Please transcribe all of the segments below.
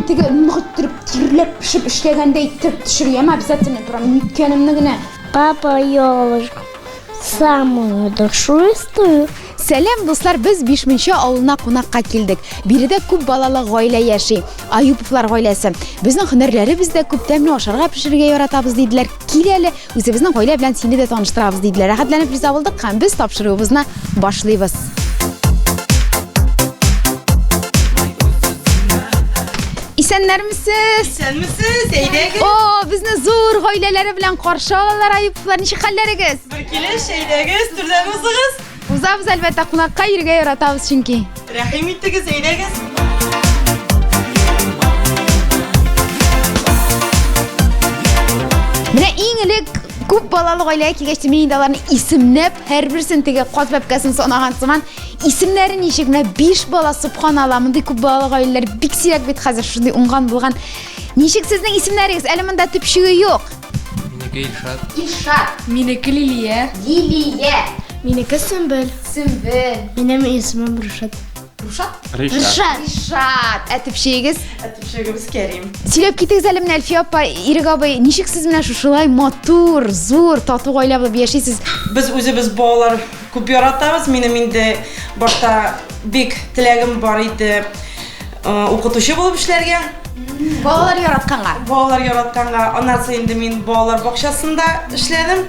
теге нык иттереп, тирләп пешеп эшләгәндәй иттереп төшергәме обязательно торам, ниткәнемне генә. Папа елочку самую душистую. Сәлам, дуслар, без Бишмунча авылына кунакка килдек. Биредә күп балалы гаилә яши. Аюповлар гаиләсе. Безнең һөнәрләребез дә күп, тәмле ашарга пешерергә яратабыз, диделәр. Кил әле, үзебезнең гаилә белән сине дә таныштырабыз, диделәр. Рәхәтләнеп риза булдык һәм без тапшыруыбызны башлыйбыз. Исәннәрмесез? Исәнмесез, әйдәгез. О, безне зур гаиләләре белән каршы алалар Аюповлар. Ничек хәлләрегез? Бер килеш, әйдәгез, түрдән узыгыз. Узабыз, әлбәттә, кунакка йөрергә яратабыз чөнки. Рәхим итегез, әйдәгез. Менә иң элек күп балалы гаиләгә килгәч, мин инде аларны исемләп, һәрберсен теге каз бәбкәсен санаган сыман, исемнәре ничек, менә биш бала, субханалла, мондый күп балалы гаиләләр бик сирәк бит хәзер, шундый уңган булган. Ничек сезнең исемнәрегез? Әле монда төпчеге юк. Минеке Илшат. Илшат. Минеке Лилия. Лилия. Минеке Сөмбел. Сөмбел. Минем исемем Рушат. Рушат? Ришат. Ришат. Ә төпчегегез? Ә төпчегебез Кәрим. Сөйләп китегез әле менә Әлфия апа, Ирек абый, ничек сез менә шушылай матур, зур, тату гаилә булып яшисез? Без үзебез балалар күп яратабыз. Минем инде башта бик теләгем бар иде укытучы булып эшләргә. Балалар яратканга. Балалар яратканга. Аннан соң инде мин балалар бакчасында эшләдем.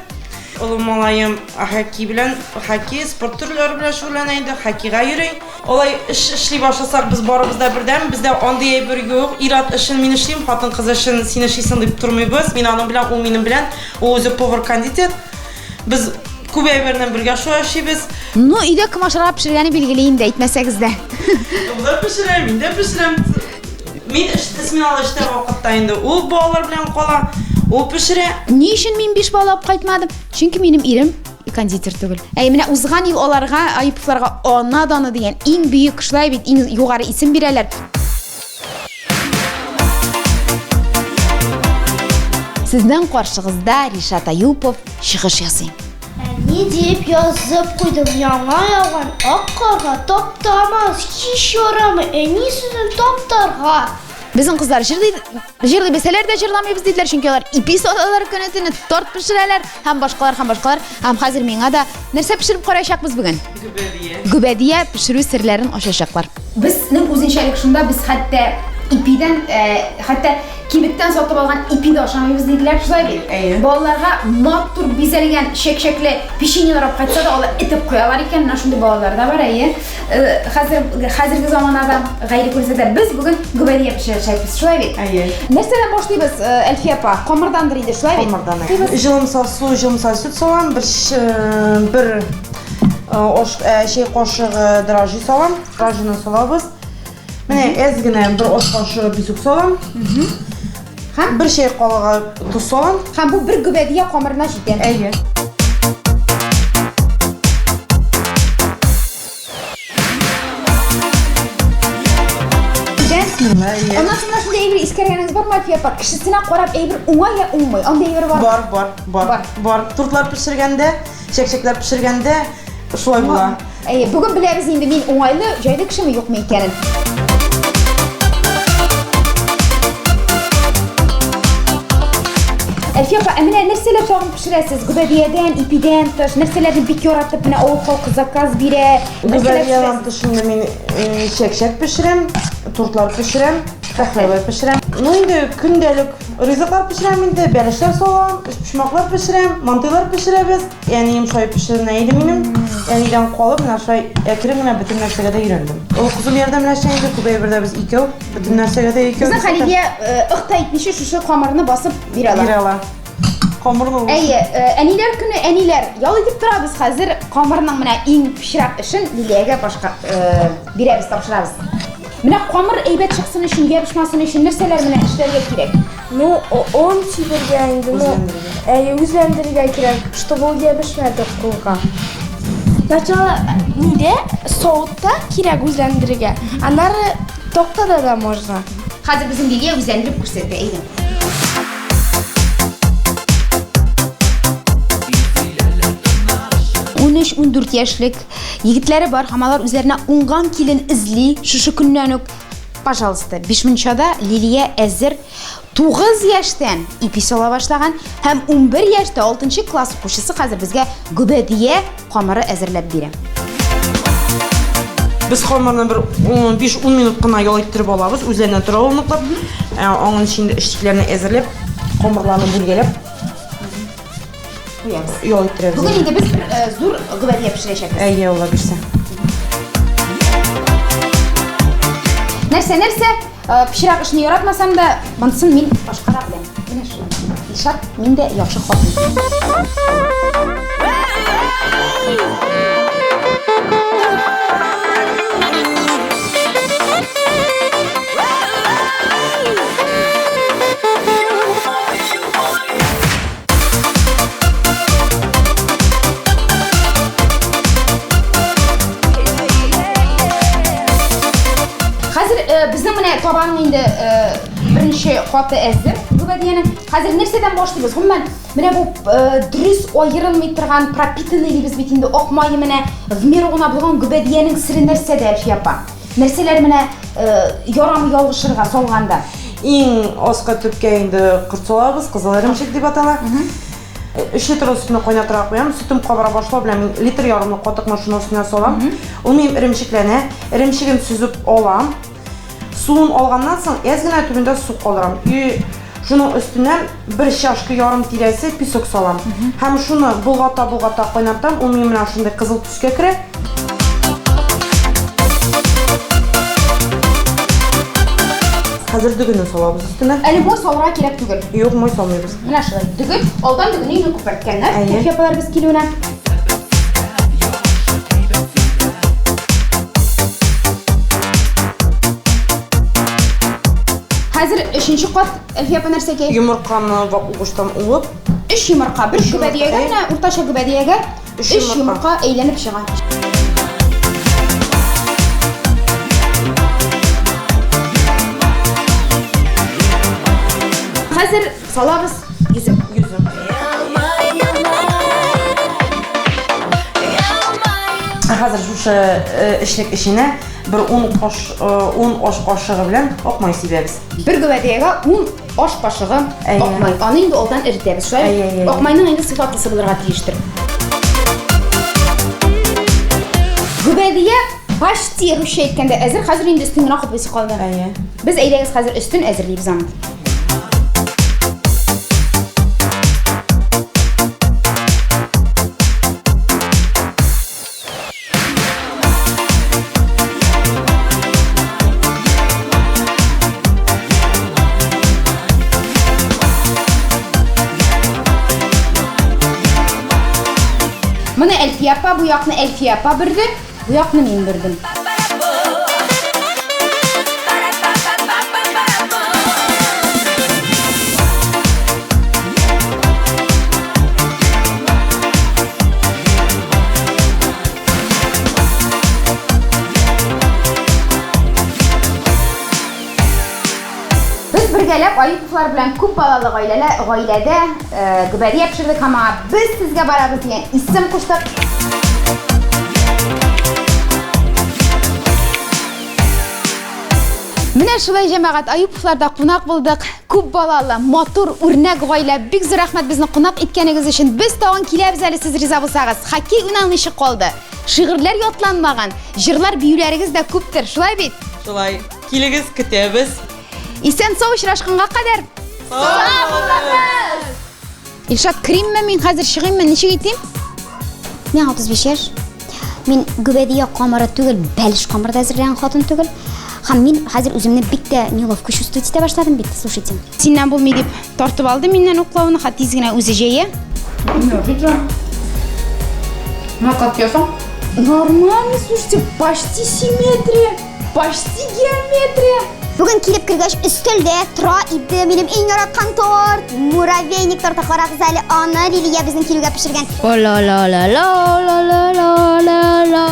Олы малаем хоккей белән, хоккей, спорт төрләре белән шөгыльләнә инде, хоккейга йөри. Алай эш эшли башласак, без барыбыз да бердәм, бездә андый әйбер юк. Ир-ат эшен мин эшлим, хатын-кыз эшен син эшлисең дип тормыйбыз. Мин аның белән, ул минем белән. Ул үзе повар-кондитер. Без күп әйберне бергә шулай эшлибез. Ну, өйдә кем ашарга пешергәне билгеле инде, әйтмәсәгез дә. Ул да пешерә, мин дә пешерәм. Мин эш, сменалы эштә вакытта инде ул балалар белән кала, ул пешерә. Ни өчен мин биш бала алып кайтмадым? Чөнки минем ирем кондитер түгел. Әй, менә узган ел аларга, Аюповларга Ана даны дигән иң бөек, шулай бит, иң югары исем бирәләр. Сезнең каршыгызда Ришат Аюпов чыгыш ясый. Әни дип язып куйдым, яңа яуган ак карга таптамас, һич ярамый әни сүзен таптарга. Безнең кызлар җырлый, җырлый белсәләр дә җырламыйбыз диделәр, чөнки алар ипи саталар көне-төне, торт пешерәләр һәм башкалар, һәм башкалар. Һәм хәзер миңа да нәрсә пешереп караячакбыз бүген? Гөбәдия. Гөбәдия пешерү серләрен ачачаклар. Безнең үзенчәлек шунда, без хәтта ипидән, э, хәтта кибеттән сатып алган ипи дә ашамыйбыз диделәр, шулай бит? Әйе. Балаларга матур бизәлгән чәкчәкле печеньелар алып кайтса да, алар этеп куялар икән. Менә шундый балалар да бар, әйе. Э, хәзер хәзерге заманада гайре күрсә дә без бүген гөбәдия пешерәчәкбез, шулай бит? Әйе. Нәрсәдән башлыйбыз, э, Әлфия апа? Камырдандыр инде, шулай бит? Камырдан. Җылымса су, җылымса сөт салам, бер бер Аш, чәй кашыгы дрожжи салам. Дрожжины салабыз. Менә әз генә бер аш кашыгы песок салам. Һәм бер чәй калыгы тоз салам. Һәм бу бер гөбәдия камырына җитә. Әйе. Аннан соң шундый әйбер искәргәнегез бармы, Әлфия апа? Кешесенә карап әйбер уңа я уңмый. Андый әйбер бармы? Бар, бар, бар. Бар. Тортлар пешергәндә Чәкчәкләр пешергәндә шулай була. Әйе, бүген беләбез инде мин уңайлы, җайлы кешеме, юкмы икәнен. Әлфия апа, ә менә нәрсәләр тагын пешерәсез? Гөбәдиядән, ипидән тыш, нәрсәләрне бик яратып, менә авыл халкы заказ бирә. Гөбәдиядән тыш инде мин э, чәкчәк пешерәм, тортлар пешерәм, пәхләвә пешерәм. Ну инде көндәлек Ризыклар пешерәм инде, бәлешләр салам, өчпочмаклар пешерәм, мантыйлар пешерәбез. Әнием шулай пешеренә иде минем. Әнидән калып, менә шулай әкрен генә бөтен нәрсәгә дә өйрәндем. Олы кызым ярдәмләшә инде, күп әйбердә без икәү, бөтен нәрсәгә дә икәү. Безнең Халидия ых та итмичә шушы камырны басып бирә ала. Бирә ала. Камырны ул. Әйе, әниләр көне, әниләр, ял итеп торабыз хәзер. Камырның менә иң пычрак эшен Лилиягә башка бирәбез, тапшырабыз. Менә камыр әйбәт чыксын өчен, ябышмасын өчен нәрсәләр менә эшләргә кирәк? Ну, он сибергә инде, ну, әйе, үзләндерергә кирәк, чтобы ул ябышмады кулга. Сначала нидә, савытта кирәк үзләндерергә, аннары тактада да можно. Хәзер безнең Лилия үзләндереп күрсәтә, әйдә. Унөч, 14 яшьлек Егетләре бар һәм алар үзләренә уңган килен эзли шушы көннән үк. пожалуйста, Бишмунчада Лилия әзер 9 яшьтән ипи сала башлаган һәм 11 яшьтә 6 класс укучысы хәзер безгә гөбәдия камыры әзерләп бирә. Без хамырны бер 5-10 минут кына ял иттереп алабыз, үзләренә тора ул ныклап. Ә, Аңын инде эчлекләрне әзерләп, камырларны бүлгәләп Куябыз. ял иттерәбез. Бүген инде без бер зур гөбәдия пешерәчәкбез. Әйе, Алла бирсә. Нәрсә, нәрсә, пычрак эшне яратмасам да, монысын мин башкара беләм. Менә шулай. Илшат, мин дә яхшы хатын. Хәзер безнең менә табаның инде беренче каты әзер гөбәдиянең. Хәзер нәрсәдән башлыйбыз? Гомумән, менә бу дөрес аерылмый торган пропитанный дибез бит инде ак мае менә в меру гына булган гөбәдиянең сере нәрсәдә, Әлфия апа? Нәрсәләр менә ярамый ялгышырга салганда? Иң аскы төпкә инде корт салабыз, кызыл эремчек дип атала. 3 литр сөтне кайнатырга куям. Сөтем кабара башлау белән мин литр ярымлык катыкны шуның өстенә салам. Ул минем эремчекләнә. Эремчеген сөзеп алам. Суын алганнан соң әз генә төбендә су калдырам. И шуның өстенә бер чашка ярым тирәсе песок салам. Һәм шуны болгата-болгата кайнатам. Ул минем менә шундый кызыл төскә керә. Хәзер дөгене салабыз өстенә. Әле май салырга кирәк түгел. Юк, май салмыйбыз. Менә шулай. Дөге, алдан дөгене инде күперткәннәр. Әйе. Әлфия апалар без килүенә. Хәзер өченче кат Әлфия апа нәрсәкәй? Йомырканы вак угычтан уып, Өч йомырка, бер Өч йомырка, гөбәдиягә, әйе. менә уртача гөбәдиягә Өч өч йомырка. йомырка әйләнеп чыга. Хәзер салабыз йөзем. Йөзем. Хәзер шушы эчлек эченә бер 10 каш, 10 аш кашыгы белән ак май сибәбез. Бер гөбәдиягә 10 аш кашыгы Әйе. ак май. Аны инде алдан эретәбез. Шулай Әйе, әйе, әйе. Ак майның инде сыйфатлысы булырга тиештер. Гөбәдия почти русча әйткәндә әзер. Хәзер инде өстен генә каплыйсы калды. Әйе. Без әйдәгез хәзер өстен әзерлибез аны. Моны Әлфия апа, бу якны Әлфия апа бирде, бу якны мин бирдем. Без бергәләп Аюповлар белән күп балалы гаиләлә, гаиләдә гөбәдия пешердек һәм аңа без сезгә барабыз дигән исем куштык. Менә шулай, җәмәгать, Аюповларда кунак булдык. Күп балалы, матур, үрнәк гаилә. Бик зур рәхмәт безне кунак иткәнегез өчен. Без тагын киләбез әле, сез риза булсагыз. Хоккей уйнау ничек калды? Шигырьләр ятланмаган, җырлар, биюләрегез дә күптер, шулай бит? Шулай. Килегез, көтәбез. Исән сау очрашканга кадәр. Сау булыгыз! Илшат, керимме мин хәзер, чыгыйммы, ничек итим? Миңа 35 яшь. Мин гөбәдия камыры түгел, бәлеш камыры да әзерләгән хатын түгел. Һәм мин хәзер үземне бик тә неловко чувствовать итә башладым бит, слушайте. Синнән булмый дип тартып алды миннән уклауны, хат тиз генә үзе җәя. Ну, как я сам? Нормально, слушайте, почти симметрия, почти геометрия. Бүген килеп кергәч өстәлдә тора иде минем иң яраткан торт, муравейник торты. Карагыз әле, аны Лилия безнең килүгә пешергән. Ла-ла-ла-ла-ла-ла-ла-ла.